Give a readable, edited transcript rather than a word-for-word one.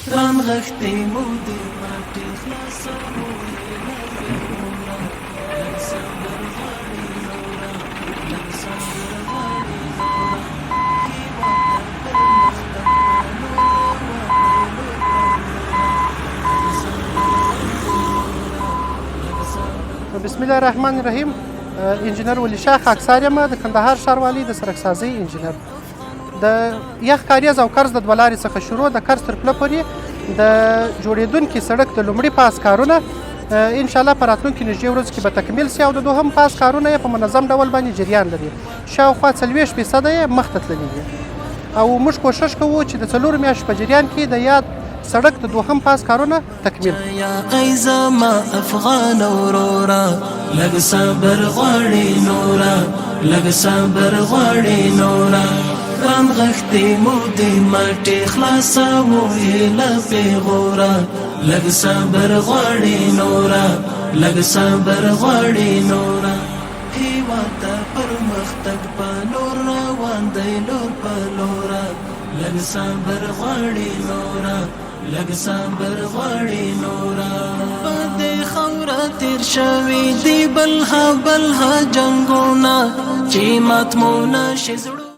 رانغښتې مو دي مټې، خلاصوو یې له پېغوره. لږ صبر غواړي نوره، لږ صبر غواړي نوره. هېواد ته پرمختګ په لور روان دی، لور په لوره. لږ صبر غواړي نوره، لږ صبر. بسم الله الرحمن الرحیم. انجینر ولي شاه خاکسار یم، د کندهار ښاروالۍ د سرکسازۍ انجینر. د یخ کاریز او کرز د دوه لارې څخه شروع د کرز تر پله پورې د جوړېدونکي سړک د لومړي پاس کارونه انشاءالله په راتلونکي نږدې ورځو کې به تکمیل شي او د دوهم پاس کارونه یې په منظم ډول باندې جریان لري. شاوخوا 40% یې مخته تللي دي او موږ کوښښ کوو چې د 4 میاشتو په جریان کې د یاد سړک د دوهم پاس کارونه تکمیل. یا ای زما افغان وروره، لږ صبر غواړي نوره، لږ صبر غواړي نوره. رانغښتې مو دي مټې، خلاصوو یې له پېغوره. لږ صبر غواړي نوره، لږ صبر غواړي نوره. هېواد ته پرمختګ په لور روان دی، لور په لوره. لږ صبر غواړي نوره، لږ صبر غواړي نوره. په دې خاوره تیر شوي دي بلها بلها جنگونه، چې مات مو نه شي زړونه.